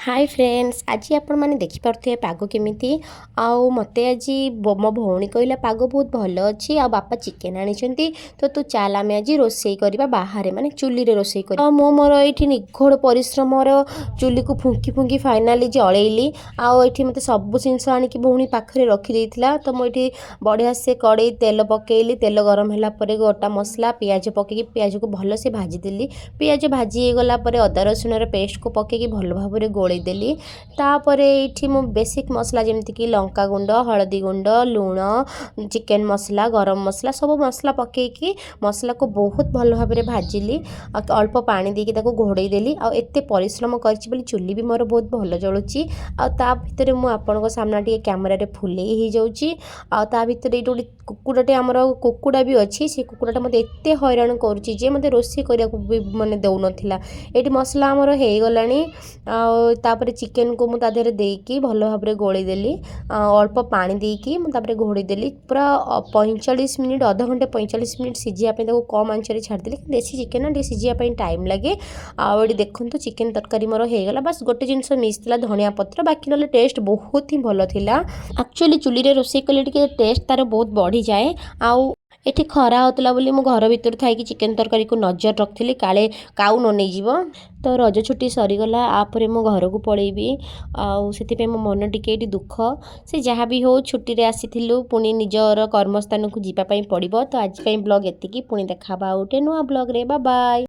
High friends, ଆଜି ଆପଣମାନେ ଦେଖିପାରୁଥିବେ ପାଗ କେମିତି। ଆଉ ମୋତେ ଆଜି ମୋ ଭଉଣୀ କହିଲା, ପାଗ ବହୁତ ଭଲ ଅଛି ଆଉ ବାପା ଚିକେନ୍ ଆଣିଛନ୍ତି, ତ ତୁ ଚାଲ, ଆମେ ଆଜି ରୋଷେଇ କରିବା ବାହାରେ, ମାନେ ଚୁଲିରେ ରୋଷେଇ କରିବା। ଆଉ ମୁଁ ମୋର ଏଇଠି ନିଘୋଡ଼ ପରିଶ୍ରମର ଚୁଲିକୁ ଫୁଙ୍କି ଫୁଙ୍କି ଫାଇନାଲି ଜଳେଇଲି। ଆଉ ଏଇଠି ମୋତେ ସବୁ ଜିନିଷ ଆଣିକି ଭଉଣୀ ପାଖରେ ରଖିଦେଇଥିଲା। ତ ମୁଁ ଏଇଠି ବଢ଼ିଆ ସେ କଡ଼େଇ ତେଲ ପକେଇଲି। ତେଲ ଗରମ ହେଲା ପରେ ଗୋଟା ମସଲା, ପିଆଜ ପକେଇକି ପିଆଜକୁ ଭଲସେ ଭାଜିଦେଲି। ପିଆଜ ଭାଜି ହେଇଗଲା ପରେ ଅଦା ରସୁଣର ପେଷ୍ଟକୁ ପକେଇକି ଭଲ ଭାବରେ ଗୋଳେଇ ଦେଲି। ତାପରେ ଏଇଠି ମୁଁ ବେସିକ୍ ମସଲା, ଯେମିତିକି ଲଙ୍କା ଗୁଣ୍ଡ, ହଳଦୀ ଗୁଣ୍ଡ, ଲୁଣ, ଚିକେନ୍ ମସଲା, ଗରମ ମସଲା, ସବୁ ମସଲା ପକେଇକି ମସଲାକୁ ବହୁତ ଭଲ ଭାବରେ ଭାଜିଲି। ଆଉ ଅଳ୍ପ ପାଣି ଦେଇକି ତାକୁ ଘୋଡ଼େଇ ଦେଲି। ଆଉ ଏତେ ପରିଶ୍ରମ କରିଛି ବୋଲି ଚୁଲି ବି ମୋର ବହୁତ ଭଲ ଜଳୁଛି। ଆଉ ତା ଭିତରେ ମୁଁ ଆପଣଙ୍କ ସାମ୍ନା ଟିକେ କ୍ୟାମେରାରେ ଫୁଲେଇ ହେଇଯାଉଛି। ଆଉ ତା ଭିତରେ ଏଇଠି ଗୋଟେ କୁକୁଡ଼ାଟେ, ଆମର କୁକୁଡ଼ା ବି ଅଛି। ସେ କୁକୁଡ଼ାଟା ମୋତେ ଏତେ ହଇରାଣ କରୁଛି ଯେ ମୋତେ ରୋଷେଇ କରିବାକୁ ବି ମାନେ ଦେଉନଥିଲା। ଏଇଠି ମସଲା ଆମର ହେଇଗଲାଣି। ଆଉ ତାପରେ ଚିକେନକୁ ମୁଁ ତା ଦେହରେ ଦେଇକି ଭଲ ଭାବରେ ଗୋଳେଇ ଦେଲି। ଆଉ ଅଳ୍ପ ପାଣି ଦେଇକି ମୁଁ ତାପରେ ଘୋଡ଼େଇ ଦେଲି। ପୁରା 45 ମିନିଟ୍, ଅଧଘଣ୍ଟେ 45 ମିନିଟ୍ ସିଝିବା ପାଇଁ ତାକୁ କମ୍ ଆଞ୍ଚରେ ଛାଡ଼ିଦେଲି। ଦେଶୀ ଚିକେନ ନା, ଟିକେ ସିଝିବା ପାଇଁ ଟାଇମ୍ ଲାଗେ। ଆଉ ଏଠି ଦେଖନ୍ତୁ, ଚିକେନ ତରକାରୀ ମୋର ହେଇଗଲା। ବାସ୍, ଗୋଟେ ଜିନିଷ ମିସ୍ ଥିଲା, ଧନିଆ ପତ୍ର। ବାକି ନହେଲେ ଟେଷ୍ଟ ବହୁତ ହିଁ ଭଲ ଥିଲା। ଆକ୍ଚୁଆଲି ଚୁଲିରେ ରୋଷେଇ କଲେ ଟିକେ ଟେଷ୍ଟ ତାର ବହୁତ ବଢ଼ିଯାଏ। ଆଉ ଏଠି ଖରା ହେଉଥିଲା ବୋଲି ମୁଁ ଘର ଭିତରେ ଥାଇକି ଚିକେନ ତରକାରୀକୁ ନଜର ରଖିଥିଲି, କାଳେ କାଉ ନ ନେଇଯିବ। ତ ରଜ ଛୁଟି ସରିଗଲା, ୟାପରେ ମୁଁ ଘରକୁ ପଳେଇବି। ଆଉ ସେଥିପାଇଁ ମୋ ମନ ଟିକେ ଏଇଠି ଦୁଃଖ। ସେ ଯାହା ବି ହଉ, ଛୁଟିରେ ଆସିଥିଲୁ, ପୁଣି ନିଜର କର୍ମସ୍ଥାନକୁ ଯିବା ପାଇଁ ପଡ଼ିବ। ତ ଆଜି ପାଇଁ ବ୍ଲଗ୍ ଏତିକି। ପୁଣି ଦେଖା ହେବା ଆଉ ଗୋଟେ ନୂଆ ବ୍ଲଗ୍ରେ। ବାଏ।